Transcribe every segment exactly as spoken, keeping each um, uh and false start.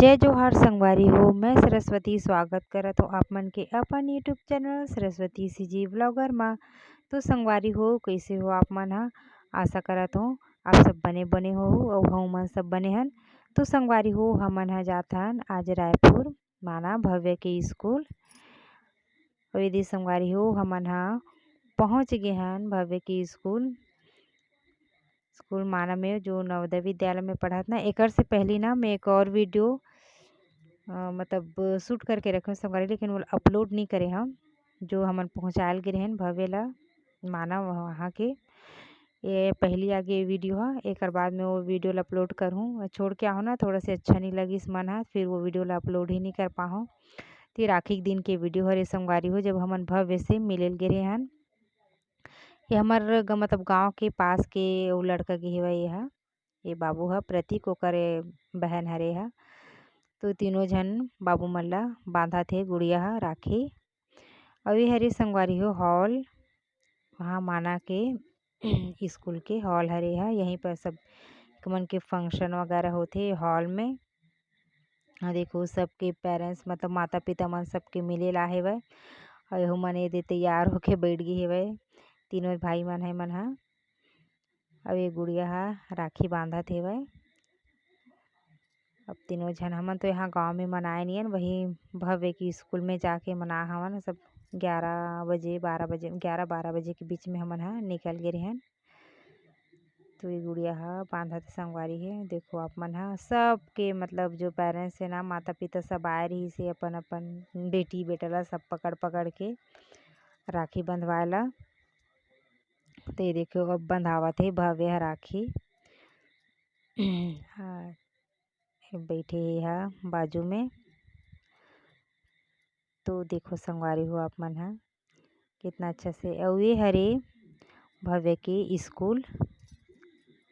जय जोहार संगवारी हो, मैं सरस्वती स्वागत करत हों आप मन के अपन YouTube channel Saraswati CG vlogger मा। तो संगवारी हो, कइसे हो आप मन ह? आशा करत हों आप सब बने बने हो अउ हमन सब बने हन। तो संगवारी हो, हमन ह जात हन आज रायपुर माना भव्य के स्कूल। अउ यदि संगवारी हो, हमन ह पहुँच गे हन भव्य के स्कूल। स्कूल माना में जो नवोदय विद्यालय में पढ़त ना, एकर से पहली ना मैं एक और वीडियो, अ, मतलब शूट करके रखे हंव संगवारी, लेकिन वो अपलोड नहीं करे हम, जो हमन पहुँचायल गे रहेन भव्य ला माना वहाँ के। ये पहली आगे वीडियो ह, एकर बाद में वो वीडियो ला अपलोड करहूँ। छोड़ के आहूँ ना, थोड़ा से अच्छा नहीं लगिस मन ह, फिर वो वीडियो ला अपलोड ही नहीं कर पाहूँ। ते राखी के दिन के वीडियो हरे संगवारी हो, जब हमन भव्य से मिले ल गे रहे हन। ये हमर ग-, मतलब गांव के पास के वो लड़का के हेवय ये ह। ये बाबू ह प्रतीक, ओकर बहन हरे ह। तो तीनों झन बाबू मन ला बांधत हे गुड़िया ह राखी। अउ ये हरे संगवारी हो हॉल, वहाँ माना के स्कूल के हॉल हरे ह। यहीं पर सब मन के फंक्शन वगैरह होथे हॉल में। अउ देखो, सबके पेरेंट्स, मतलब माता पिता मन सबके मिले ला हेवय। अउ एहू मन एदे तैयार होके बैठ गे हेवय, तीनों भाई मन हे मन ह। अउ ये गुड़िया ह राखी बांधत हेवय। अब तीनों झन, हमन तो यहाँ गांव में मनाए नियन, वही भव्य की स्कूल में जाके मना हवन सब। ग्यारह बजे, बारह बजे, ग्यारह बारह बजे के बीच में हमन ह निकल गे रहेन। तो ये गुड़िया ह बांधत संगवारी हे। देखो आप मन ह, सबके मतलब जो पेरेंट्स हे ना, माता पिता सब आए रहिस हे, अपन अपन बेटी बेटा ला सब पकड़ पकड़ के राखी बंधवाए ला। तो ये देखो, अब बंधावत हे भव्य ह राखी। हाँ, बैठे हे हा बाजू में। तो देखो संगवारी हो आप मन ह, कितना अच्छा से, अउ ये हरे भव्य के स्कूल,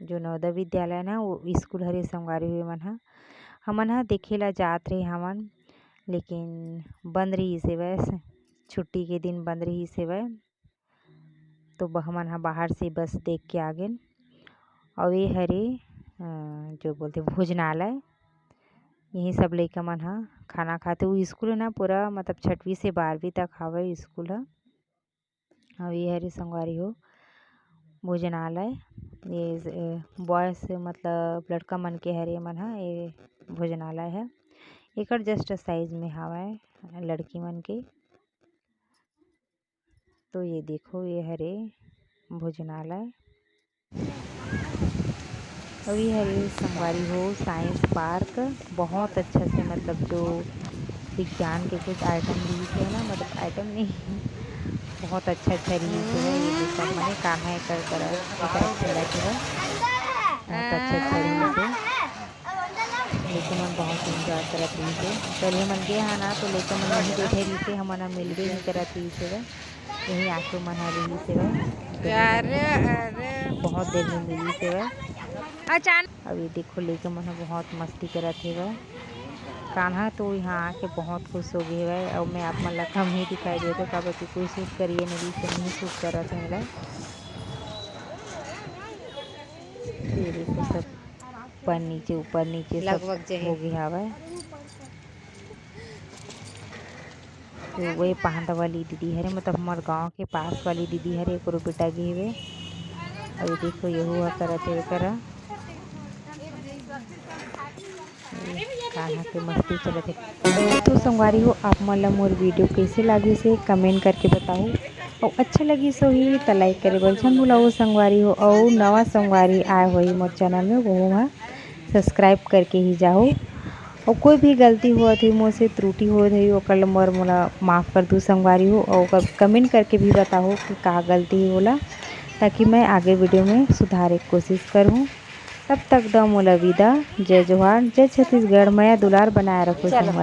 जो नवोदय विद्यालय ना, वो स्कूल हरे संगवारी हो। ये मन ह, हमन ह देखे ला जात रहे हमन, लेकिन बंद रहिस हेवय, छुट्टी के दिन बंद रहिस हेवय। तो ब-, हमन ह बाहर से बस देख के आ गेन। अउ ये हरे, अ, जो बोलथे भोजनालय, यही सब लइका मन ह खाना खाथे। वो स्कूल हे ना, पूरा मतलब छठवीं से बारहवीं तक हावय स्कूल ह। अउ ये हरे संगवारी हो भोजनालय, ये, अ, बॉयज मतलब लड़का मन के हरे मन ह, ये भोजनालय ह। एकर जस्ट साइज में हावय लड़की मन के। तो ये देखो, ये हरे भोजनालय। अउ ये हरे संगवारी हो साइंस पार्क, बहुत अच्छा से मतलब जो विज्ञान के कुछ आइटम रहिस हे ना, मतलब आइटम नहीं, बहुत अच्छा अच्छा रहिस हे। ये देखो मने कान्हा एकर करा, एकर खेलत हे, बहुत अच्छा अच्छा रहिस हे। लइका मन बहुत एंजॉय करत रहिस हे। पहले हमन गे हा ना, तो लइका मन नहीं बैठे रहिस हे, हमन ह मिलबे नहीं करत रहिस हे। यही आंसू मन ह रहिस हे। अरे, अरे। बहुत देर में मिलिस हे। अचानक। अब ये देखो, लइका मन ह बहुत मस्ती करत हे। कान्हा तो यहाँ आके बहुत खुश हो गे हे। अउ मैं आप मन ला कम ही दिखाई देत हों, काबर कि कोई शूट करिए नहीं, तो नहीं शूट करत हे ला। ये देखो, सब ऊपर नीचे, ऊपर नीचे सब लगभग जे हे। हो गे हावय। तो वही पांदा वाली दीदी हरे, मतलब हमर गांव के पास वाली दीदी हरे, एकरो बेटा गे हवे। अउ ये देखो, यहू ह करत हे करा। कान्हा के मस्ती चलत हे। तो संगवारी हो, आप मन ला मोर वीडियो कइसे लागिस हे, कमेंट करके बताओ। अउ अच्छा लगिस होही, त लाइक करे बर झन भुलाओ संगवारी हो। अउ नवा संगवारी आए होही मोर चैनल में, वो ह सब्सक्राइब करके ही जाओ। अउ कोई भी गलती होवत होही, मोर से त्रुटि होवत होही, ओकर ल मोर, मोला माफ कर दू संगवारी हो। अउ ओकर कमेंट करके भी बताओ कि का गलती हे ओला, ताकि मैं आगे वीडियो में सुधारे के कोशिश करहूँ। तब तक दव मोला विदा। जय जोहार, जय छत्तीसगढ़, मया दुलार बनाए रखो संगवारी।